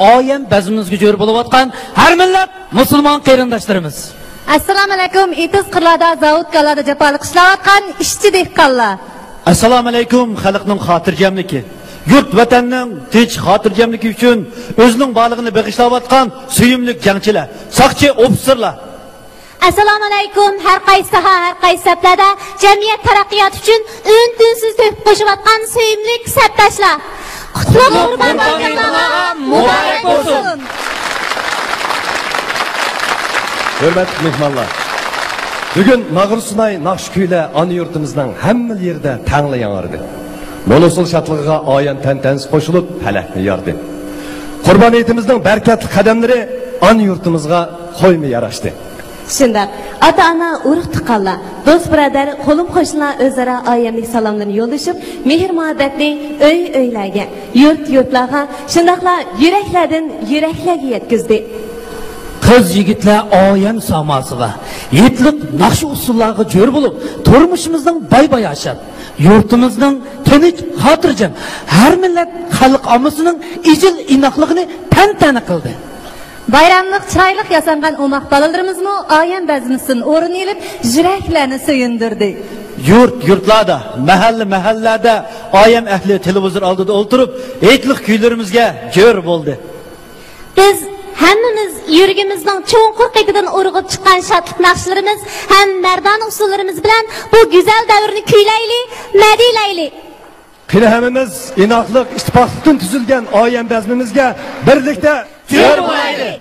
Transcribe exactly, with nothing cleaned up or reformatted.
ئايەم بەزمىمىزگە جۆر بولۇۋاتقان ھەر مىللەت مۇسۇلمان قېرىنداشلىرىمىز. ئەسسالامۇئەلەيكۇم، ئېتىز قىرلاردا، زاۋۇت كاللاردا جاپالىق ئىشلەۋاتقان ئىشچى دېھقانلار. ئەسسالامۇئەلەيكۇم، خەلقنىڭ خاتىرجەملىكى، يۇرت ۋەتەننىڭ تىنچ خاتىرجەملىكى ئۈچۈن ئۆزىنىڭ بارلىقىنى بېغىشلاۋاتقان سۆيۈملۈك جەڭچىلەر، ساقچى، ئوفىتسېرلار. ئەسسالامۇئەلەيكۇم، ھەر قايسى ساھە، ھەر قايسى سەپلەردە جەمئىيەت تەرەققىياتى ئۈچۈن ئۈن-تىنسىز تۆھپە قوشۇۋاتقان سۆيۈملۈك سەپداشلار. قۇتلۇق قۇربان بايرىمىڭلار مۇبارەك بولسۇن! ھۆرمەتلىك مېھمانلار! بۈگۈن ماغرۇسۇناي ناخشا كۈيلەر ئانا يۇرتىمىزنىڭ ھەممە يېرىدە تەڭلا ياڭرىدى. مول ھوسۇل شادلىقىغا ئايەم تەنتەنىسى قوشۇلۇپ، پەلەكنى ياردى. قۇربان ھېيتىمىزنىڭ بەرىكەتلىك قەدەملىرى ئانا يۇرتىمىزغا خويمۇ ياراشتى. شۇنداق، ئاتا-ئانا، ئۇرۇق-تۇغقانلار، دوست-بۇرادەر، قولۇم-قوشنىلار ئۆزئارا ئايەملىك سالاملىرىنى يوللىشىپ، مېھىر-مۇھەببەتنى ئۆي-ئۆيلەرگە، يۇرت-يۇرتلارغا، شۇنداقلا يۈرەكلەردىن يۈرەكلەرگە يەتكۈزدى. قىز-يىگىتلەر ئايەم ساماسىغا، ھېيتلىق ناخشا-ئۇسسۇللارغا جۆر بولۇپ، تۇرمۇشىمىزنىڭ باي-باياشات، يۇرتىمىزنىڭ تىنچ، خاتىرجەم، ھەر مىللەت خەلق ئاممىسىنىڭ ئىجىل-ئىناقلىقىنى تەنتەنە قىلدى. بايراملىق، چىرايلىق ياسانغان ئوماق بالىلىرىمىزمۇ ئايەم بەزمىسىدىن ئورۇن ئېلىپ، يۈرەكلەرنى سۆيۈندۈردى. يۇرت-يۇرتلاردا، مەھەللە-مەھەللىلەردە ئايەم ئەھلى تېلېۋىزور ئالدىدا ئولتۇرۇپ، ھېيتلىق كۈيلىرىمىزگە جۆر بولدى. بىز ھەممىمىز يۈرىكىمىزنىڭ چوڭقۇر قېتىدىن ئۇرغۇپ چىققان شادلىق ناخشىلىرىمىز ھەم مەردانە ئۇسسۇللىرىمىز بىلەن بۇ گۈزەل دەۋرنى كۈيلەيلى، مەدھىيلەيلى! قېنى ھەممىمىز ئىناقلىق، ئىتتىپاقلىقتىن تۈزۈلگەن ئايەم بەزمىمىزگە بىرلىكتە جۆر بولايلى!